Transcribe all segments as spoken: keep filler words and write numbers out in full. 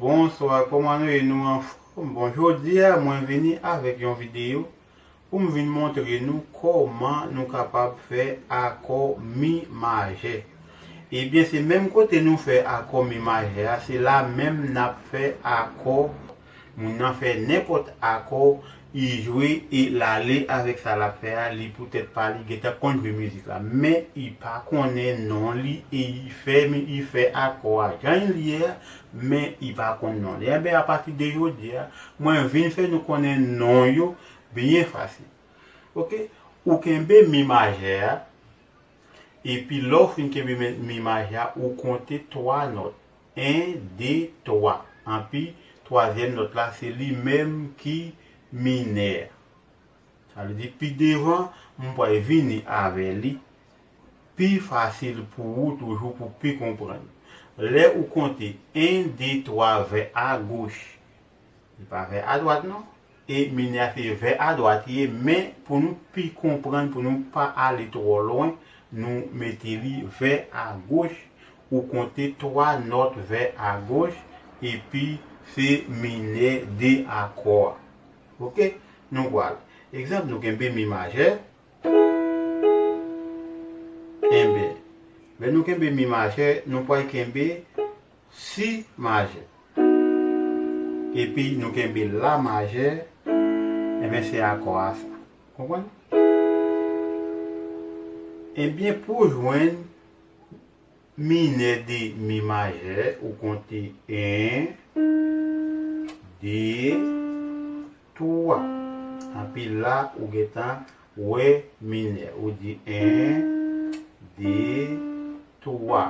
Bonswa, kòman nou ye? Nou anfòm? Bon, jodi a, mwen vini avèk yon videyo pou m vin montre nou kòman nou kapab fè akò mi majè. Ebyen, se menm kote nou fè akò mi majè a, se la menm n ap fè akò. Moun nan fè nenpòt akò, li jwe e l ale avèk sa l ap fè a, li poutèt pa li gentan konn jwe mizik la, men li pa konnen non li e li fè, li fè akò a jan li ye a, men li pa konn non li. Enben, apati de jodi a, mwen vin fè nou konnen non yo byen fasil. Oke? Ou kenbe mi majè a, epi lè w fin kenbe mi, mi majè a, ou konte twa nòt. En, de, twa. Anpi, twazyèm nòt la, se li menm ki minè. Sa vle di, pi devan, m pral vini avè li. Pi fasil pou ou toujou pou pi konprann. Lè ou konte en, de, twa vè agoch, li pa vè adwat non. E minè a se vè adwat ye, men pou nou pi konprann, pou nou pa ale twò lwen, nou mete li vè agoch. Ou konte twa nòt vè agoch, epi se minè de akò a. Oke? Nou pral. Egzanp, nou kenbe mi majè. Enben, lè nou kenbe mi majè, nou pral kenbe si majè. Epi nou kenbe la majè, enben, se akò a sa. Konprann? Enben, pou jwenn minè de mi majè, ou konte en, de, twa. Anpi la, ou gentan wè minè. Ou di en, de, twa.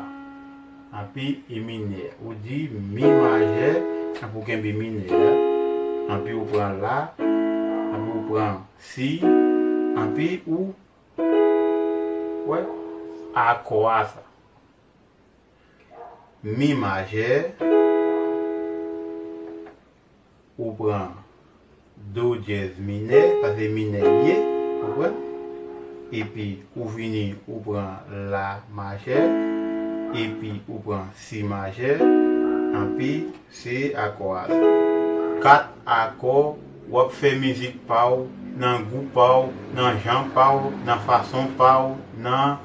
Anpi e minè. Ou di mi majè, anpi ou kenbe minè a. Anpi ou pran la, anpi ou pran si, anpi ou wè akò a sa. Mi majè, ou pran do dyèz minè, sa se minè l ye, ou konprann? Epi ou vini, ou pran la majè, epi ou pran si majè, anpi se akò a. Kat akò, w ap fè mizik pa w, nan gou pa w, nan jan pa w, nan fason pa w, nan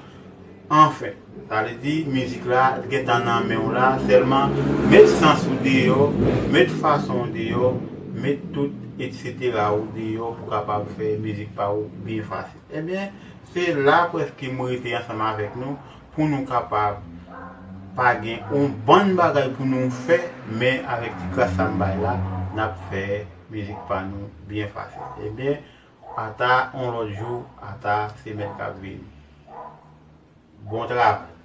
Anfen, sa vle di mizik la gentan nan men w la, sèlman met sans ou deyò, met fason w deyò, met tout etsetera ou deyò pou kapab fè mizik pa ou byen fasil. Ebyen, se la prèske m rete ansanm avèk nou pou nou kapab pa gen yon bann bagay pou nou fè, men avèk ti kras sa m bay la, n ap fè mizik pa nou byen fasil. Ebyen, ata yon lòt jou, ata semèn k ap vini. Bon travay.